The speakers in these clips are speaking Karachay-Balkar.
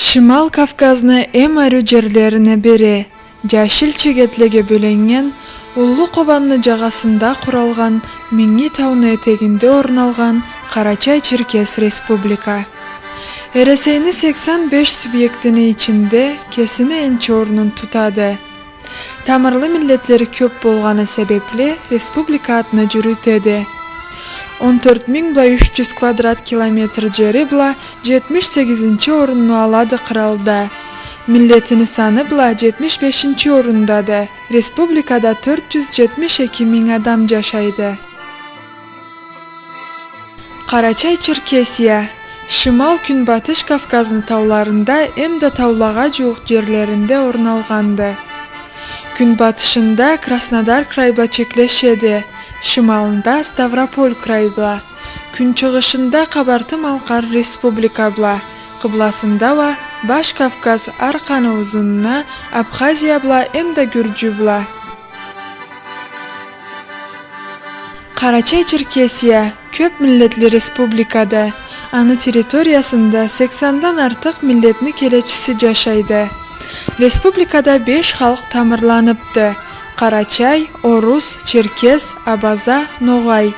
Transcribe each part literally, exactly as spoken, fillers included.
Шимал Кавказны эм ариу джерлерине бири, джашил чегетлеге бёленнген Уллу Къобанны джагъасында къуралгъан Минги тауну этегинде орун алгъан Къарачай-Черкес Республика. Эресейни сексен беш субъектини ичинде кесини энчи орнун тутады. Тамырлы миллетлери кёп болгъаны себепли, республика атны джюрютеди. Он тёрт минг бла юч джюз квадрат километр джери бла джетмиш сегизинчи орунну алады къралда. Миллетини саны бла джетмиш бешинчи орундады. Республикада тёрт джюз джетмиш эки минг адам джашайды. Къарачай-Черкесия Шимал-Кюнбатыш Кавказны тауларында эмда таулагъа джууукъ джерлеринде орун алгъанды. Кюнбатышында Краснодар край бла чеклешеди, шималында Ставрополь край бла, кюнчыгъышында Къабарты-Малкъар Республика бла, къыбласында уа Баш Кавказ аркъаны узунуна Абхазия бла эмда Гюрджю бла. Къарачай-Черкесия кёп миллетли республикады. Аны территориясында сексендан артыкъ миллетни келечиси джашайды. Республикада беш халкъ тамырланыпды: къарачай, орус, черкес, абаза, ногъай.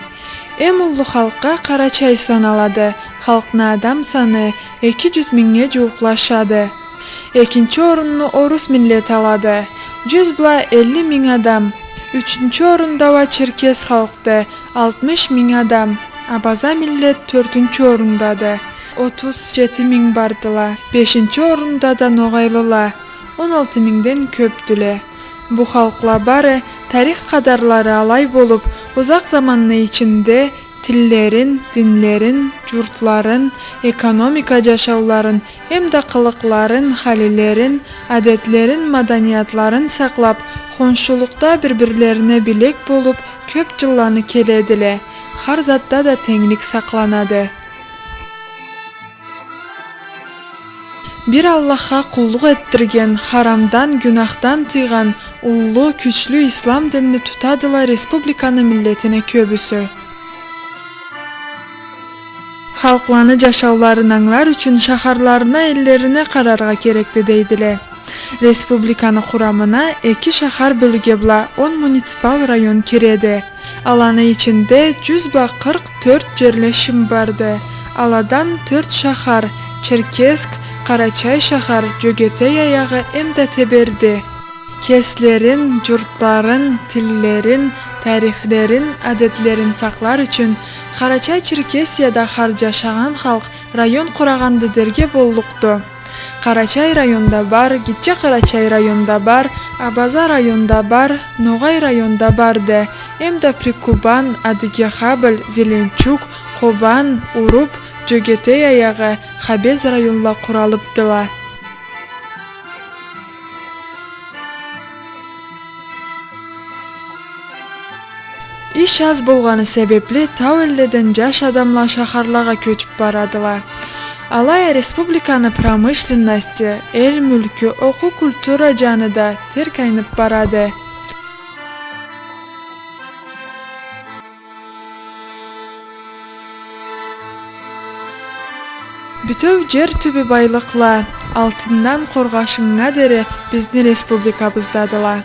Эм уллу халкъгъа къарачай саналады. Халкъны адам саны эки джюз мингнге джууукълашады. Экинчи орунну орус миллет алады, джюз бла элли минг адам. Ючюнчю орунда уа черкес халкъды, алтмыш минг адам. Абаза миллет тёртюнчю орундады, отуз джети минг бардыла. Бешинчи орунда да ногъайлыла, он алты мингден кёпдюле. Бу халкъла бары тарих къадарлары алай болуп, узакъ заманны ичинде тиллерин, динлерин, джуртларын, экономика джашауларын, эмда къылыкъларын, халилерин, адетлерин, маданиятларын сакълап, хоншулукъда бир-бирлерине билек болуп, кёп джылланы келедиле. Хар затда да тенглик сакъланады. Бир Аллахха къуллукъ этдирген, харамдан, гюнахдан тыйгъан уллу, кючлю ислам динни тутадыла республиканы миллетини кёбюсю. Халкъланы джашауларын ангылар ючюн шахарларына, эллерине къараргъа керекди дейдиле. Республиканы къурамына эки шахар бёлюге бла он муниципал район киреди. Аланы ичинде джюз бла къыркъ тёрт джерлешим барды. Аладан тёрт шахар: Черкесск, Къарачай шахар, Джёгетей аягъы эмда Теберди. Кеслерин, джуртларын, тиллерин, тарихлерин, адетлерин сакълар ючюн Къарачай-Черкесияда хар джашагъан халкъ район къурагъанды дерге боллукъду. Къарачай районда бар, Гитче Къарачай районда бар, Абаза районда бар, Ногъай районда барды. Эмда Прикубан, Адыге Хабл, Зеленчук, Къобан, Уруп, Джёгетей аягъы, Хабез районла къуралыпдыла. Иш аз болгъаны себепли, тау элледен джаш адамла шахарлагъа кёчюп барадыла. Алай а республиканы промышленности, эл мюлкю, окъуу, культура джаны да терк айнып барады. Бютеу джер тюбю байлыкъла, алтындан къоргъашыннга дери, бизни республикабыздадыла.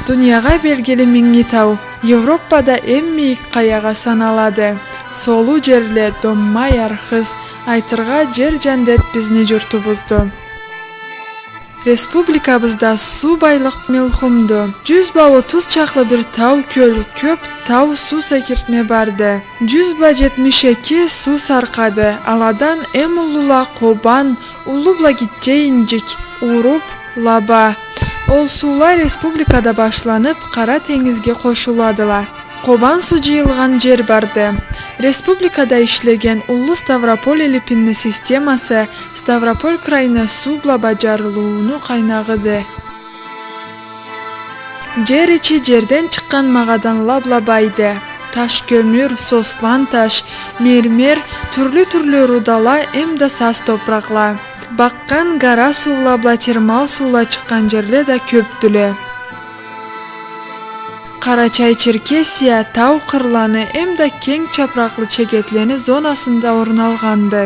Дуниягъа белгили Минги тау Европада эм мийик къаягъа саналады. Солуу джерле, домма, ярхыз, айтыргъа, джер джандет бизни джуртубузду. Республикабызда суу байлыкъ мюлхюмдю. Джюз бла отуз чакълы бир тау кёл, кёп тау суу секиртме барды. Джюз бла джетмиш эки суу саркъады. Аладан эм уллула Къобан, уллу бла гитче Инджик, Уруп, Лаба. Ол суула республикада башланып, Къара тенгизге къошуладыла. Къобан суу джыйылгъан джер барды. Республикада ишлеген уллу Ставрополь илипинни системасы Ставрополь крайны суу бла баджарылыуну къайнагъыды. Джер ичи джерден чыкъгъан магъаданла бла байды. Таш кёмюр, сослан таш, мермер, тюрлю-тюрлю рудала эмда саз топуракъла. Бакъгъан гара суула бла термал суула чыкъгъан джерле да кёпдюле. Къарачай-Черкесия тау къырланы эмда кенг чапыракълы чегетлени зонасында орналгъанды.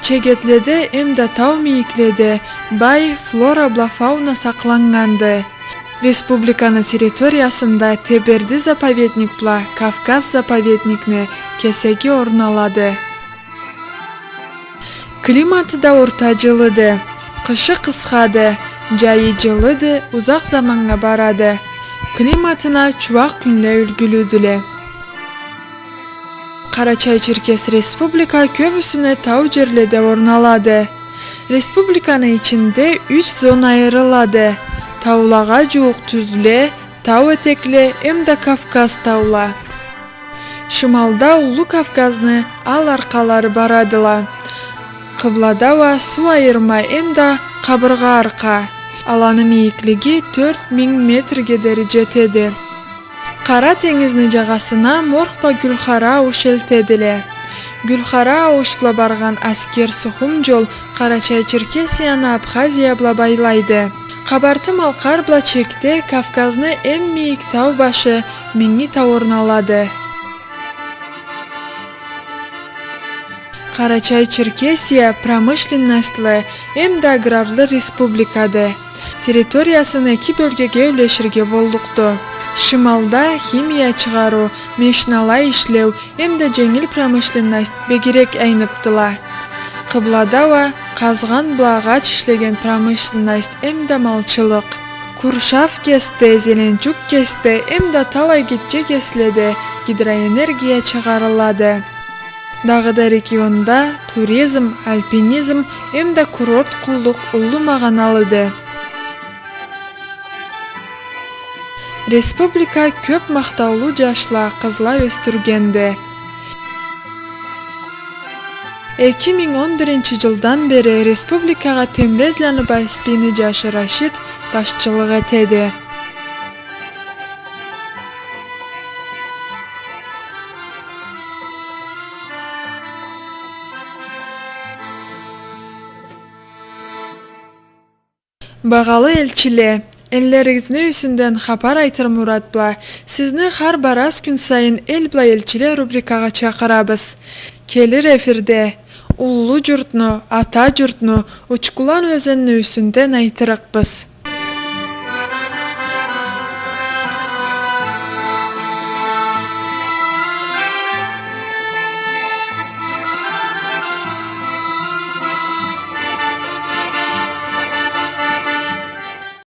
Чегетледе эмда тау мийикледе бай флора бла фауна сакъланнганды. Республиканы территориясында Теберди заповедник бла Кавказ заповедникни кесеги орун алады. Климаты да орта джылыды. Къышы къысхады, джайы джылыды, узакъ заманнга барады. Климатына чууакъ кюнле юлгюлюдюле. Къарачай-Черкес Республика кёбюсюне тау джерледе орун алады. Республиканы ичинде юч зона айырылады: таулагъа джууукъ тюзле, тау этекле эмда Кавказ таула. Шималда Уллу Кавказны ал аркъалары барадыла. Къыблада уа суу айырма эмда Къабыргъа аркъа. Аланы мийиклиги тёрт минг метрге дери джетеди. Къара тенгизни джагъасына морг бла гюлхара ауш элтедиле. Гюлхара ауш бла баргъан аскер сухум джол Къарачай-Черкесияны Абхазия бла байлайды. Къабарты-Малкъар бла чекде Кавказны эм мийик тау башы Минги тау орун алады. Къарачай-Черкесия промышленностьлы эмда аграрлы республикады. Территориясын эки бёлгеге юлеширге боллукъду. Шималда химия чыгъарыу, мешнала ишлеу эмда дженгил промышленность бегирек айныбдыла. Къыблада уа къазгъан бла агъач ишлеген промышленность эмда малчылыкъ. Куршав кесде, Зеленчук кесде эмда талай гитче кеследе гидроэнергия чыгъарылады. Дагъыда регионда туризм, альпинизм эмда курорт къуллукъ уллу магъаналыды. Республика кёп махтаулу джашла, къызла ёсдюргенди. Эки минг он биринчи джылдан бери республикагъа Темрезланы Баспийни джашы Рашид башчылыкъ этеди. Багъалы элчиле, эллеригизни юсюнден хапар айтыр мурат бла, сизни хар барас кюн сайын «Эл бла элчиле» рубрикагъа чакъырабыз. Келир эфирде уллу джуртну, ата джуртну, Учкулан ёзенни юсюнден айтырыкъбыз.